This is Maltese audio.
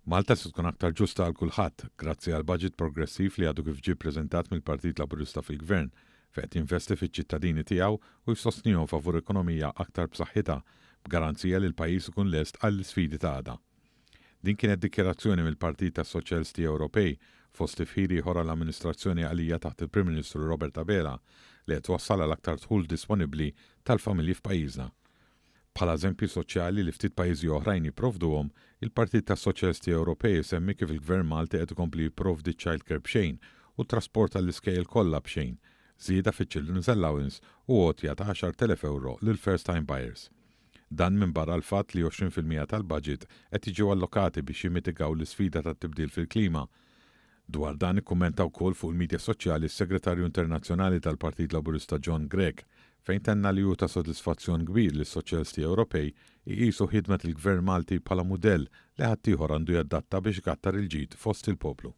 Malta se tkun aktar ġusta għal kulħadd, grazzi għal baġit progressiv li għadu kif ġie ppreżentat mill-Partit Laburista fil-Gvern, fejn qed jinvesti fiċ-ċittadini tiegħu u jsostnihom favur ekonomija aktar b'saħħitha, b'garanzija li l-pajjiż ikun lest għall-isfidi ta' għada. Din kienet dikjarazzjoni mill-Partit tas-Soċjalisti Ewropej, fost tifħir ieħor għall-amministrazzjoni għalija taħt il-Prim Ministru Robert Abela, li qed twassal għal aktar dħul disponibbli tal-familji f'pajjiżna. Bħala eżempji soċjali li ftit pajjiżi oħrajn jipprovduhom, il-Partit tas-Soċjalisti Ewropej isemmi kif il-Gvern Malti qed ikompli jipprovdi ċ-child care b'xejn u t-trasport għall-iskejjel kollha b'xejn, żieda fiċ-children's allowance u għotja ta' 10,000 ewro lill-first time buyers. Dan minbarra l-fatt li 20% tal-baġit qed jiġu allokati biex jimmitigaw l-isfida tat-tibdil fil-klima. Dwar dan ikkummenta wkoll fuq il-midja soċjali s-Segretarju Internazzjonali tal-Partit Laburista John Grech, fejn tenna li hu ta' sodisfazzjon kbir li s-Soċjalisti Ewropej iqisu ħidmet il-Gvern Malti bħala mudell li ħaddieħor għandu jadatta biex ikattar il-ġid fost il-poplu.